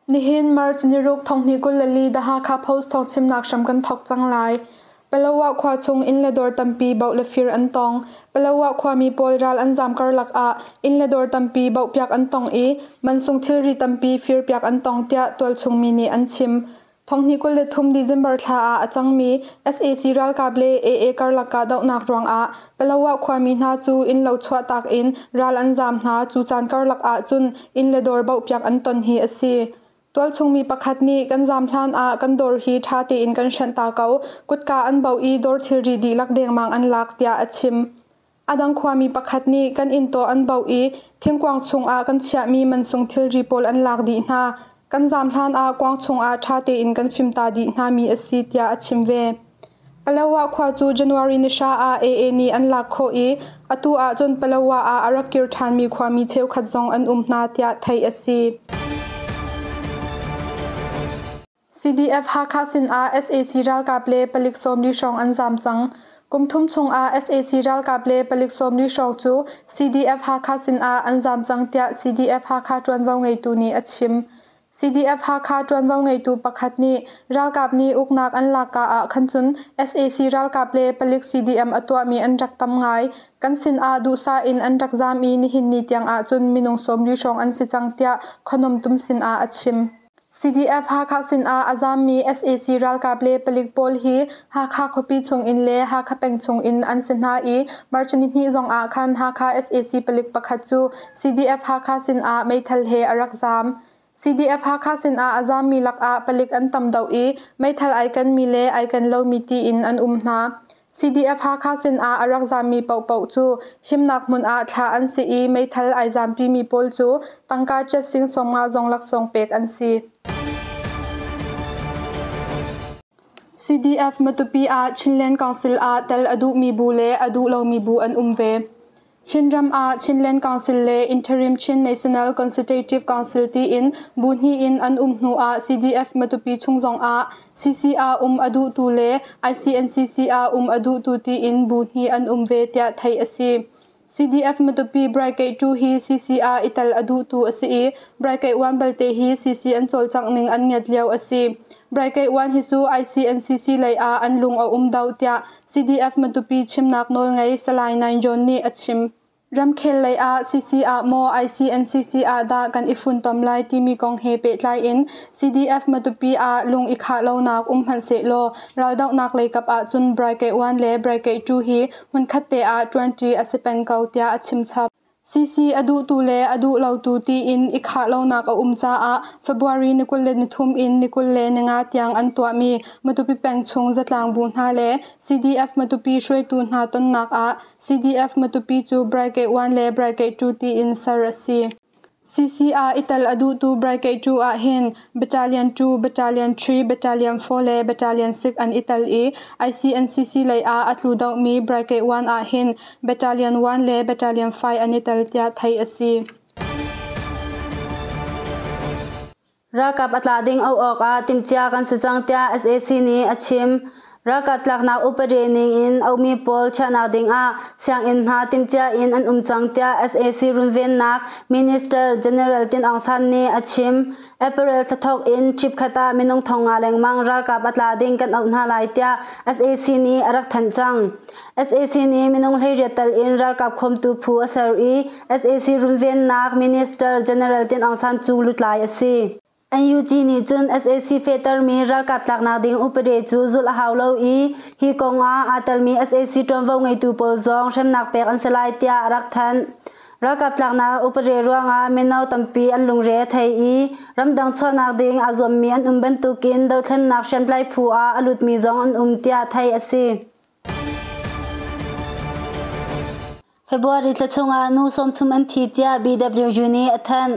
Nihin March niruk thonghnih 24 The Hakha Post thawngchimnak hram kan thawk cang lai. Palawa khua chung inn le dawr tampi bauh le fir an tong. Palawa khuami pawl ral an zaam karlak ah inn le dawr tampi bauhpiak an tong i mansung thilri tampi firpiak an tong tiah tualchung mi nih an chim. Thonghnih 23 December thla ah a cangmi sac ralkap le AA karlak kahdohnak ruangah Palawa khuami hna cu innlo chuahtak in ral an zaam hna. Cu caan karlak ah cun inn le dawr bauhpiak an ton hi a si. Tualchungmi pakhat nih kan zaam hlan ah kan dawr hi ṭha tein kan hrenh ta ko. Kutka an bauh i dawr thilri dihlak dengmang an lak tiah a chim. A dang khuami pakhat nih kan inn tawh an bauh i thingkuang chungah kan chiahmi mansung thilri pawl an lak dih hna. Kan zaam hlan ah kuang chungah ṭha tein kan fimta dih hnami a si tiah a chim ve. Palawa khua cu January ni hra ah AA nih an lak khawh i atu ahcun Palawa ah a rak kir ṭhanmi khuami cheukhat zong an um hna tiah theih a si. CDF Hakha sinah sac ralkap le palik 40 hrawng an zaam cang. Kum thum chungah sac ralkap le palik 40 hrawng cu CDF Hakha sinah an zaam cang tiah CDF Hakha ṭuanvo ngeitu nih a chim. CDF Hakha ṭuanvo ngeitu pakhat nih ralkap nih uknak an lakka ah khan cun sac ralkap le palik CDM a tuahmi an rak tam ngai. Kan sinah duhsah in an rak zaam i nihin ni tiang ahcun minung 40 hrawng an si cang tiah Khuanomtum sinah a chim. CDF Hakha sinah a zaammi sac ralkap le palik pawl hi Hakha khuapi chungin le Hakha peng chungin an si hna i March nihnih zongah khan Hakha sac palik pakhat cu CDF Hakha sinah meithal he a rak zaam. CDF Hakha sinah a zaammi lakah palik an tam deuh i meithal ai kenmi le ai ken lomi tiin an um hna. CDF Hakha sinah a rak zaammi paohpaoh cu himnak hmun ah thlah an si i meithal ai zampimi pawl cu tangka jet sing 50 zong laksawng pek an si. CDF Matupi ah Chinland Council ah tel a duhmi bu le a duh lomi bu an um ve. Chinram ah Chinland Council le Interim Chin National Consultative Council tiin bu hnih in an um hnu ah CDF Matupi chung zong ah CC ah um a duhtu le ICNCC ah um a duhtu tiin bu hnih an um ve tiah theih a si. CDF Matupi Brigade 2 hi CC ah i tel a duhtu a si i Brigade 1 balte hi CC an cawlcangh ning an ngiat lio a si. Brigade 1 hi cu ICNCC lei ah an lung a um do tiah CDF Matupi chimnak nawlngei Salai Nain John nih a chim. Ramkhel lei ah CC ah maw ICNCC ah dah kan i funtom lai timi kong he pehtlai in CDF Matupi ah lung i khah lonak um hmanhsehlaw raldohnak leikap ahcun Brigade 1 le Brigade 2 hi hmunkhat te ah ṭuanṭi a si peng ko tiah a chim chap. CC a duhtu le a duh lotu tiin i khah lonak a um caah February ni 23 in ni 25 tiang an tuahmi Matupi peng chung zatlang bu hna le CDF Matupi hruaitu hna tonnak ah CDF Matupi cu Brigade 1 le Brigade 2 tiin ser a si. CC ah i tel a duhtu Brigade 2 ah hin Battalion 2, Battalion 3, Battalion 4 le Battalion 6 an i tel i ICNCC lei ah a tlu deuhmi Brigade 1 ah hin Battalion 1 le Battalion 5 an i tel tiah theih a si. Ralkap a tla ding auh awkah timhcia kan si cang tiah sac nih a chim. Ralkap tlaknak upadi ning in auhmi pawl chiahnak ding ah sianginn hna timhcia in an um cang tiah sac runvennak Minister General Tin Aung San nih a chim. April thlathawk in ṭhipkhat ah minung 5,000 lengmang ralkap a tla ding kan auh hna lai tiah sac nih a rak thanh cang. Sac nih minung 18 tal in ralkap khawmtu phu a ser i sac runvennak Minister General Tin Aung San cu lutlai a si. NUG nih cun sac fehtermi ralkap tlaknak ding upade cu zulh a hau lo i hi kong ah aa telmi sac ṭuanvo ngeitu pawl zong hremnak pek an si lai tiah a rak thanh. Ralkap tlaknak upade ruangah mino tampi an lungre a thei i ramdang chuahnak ding aa zuammi an um bantukin dothlennak hriamtlai phu ah a lutmi zong an um tiah theih a si. February thla chungah nu 30 an thi tiah BWU nih a thanh.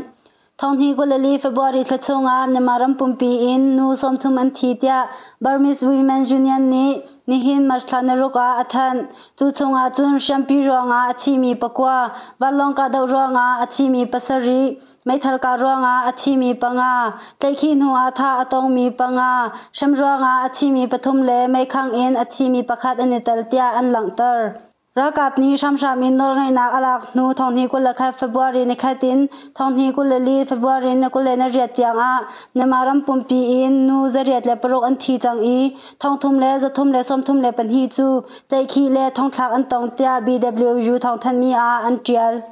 Thonghnih 24 February thla chungah Myanmar ram pumpi in nu 30 an thi tiah Burmese Women's Union nih nihin March thla naruk ah a thanh. Cu chungah cun hriampi ruangah a thimi pakua, vanlawng kahdoh ruangah a thimi pasarih, meithal kah ruangah a thimi panga, tlaihkhih hnu ah thah a tongmi panga, hrem ruangah a thimi pathum le meikhang in a thimi pakhat an i tel tiah an langhter. Ralkap nih hramhram in nawlngeihnak a lak hnu 2021 February nikhat in 2024 February ni 28 tiang ah Myanmar ram pumpi in nu 106 an thi cang i 3334 cu tlaihkhih le thongthlak an tong tiah BWU thawngthanhmi ah an ṭial.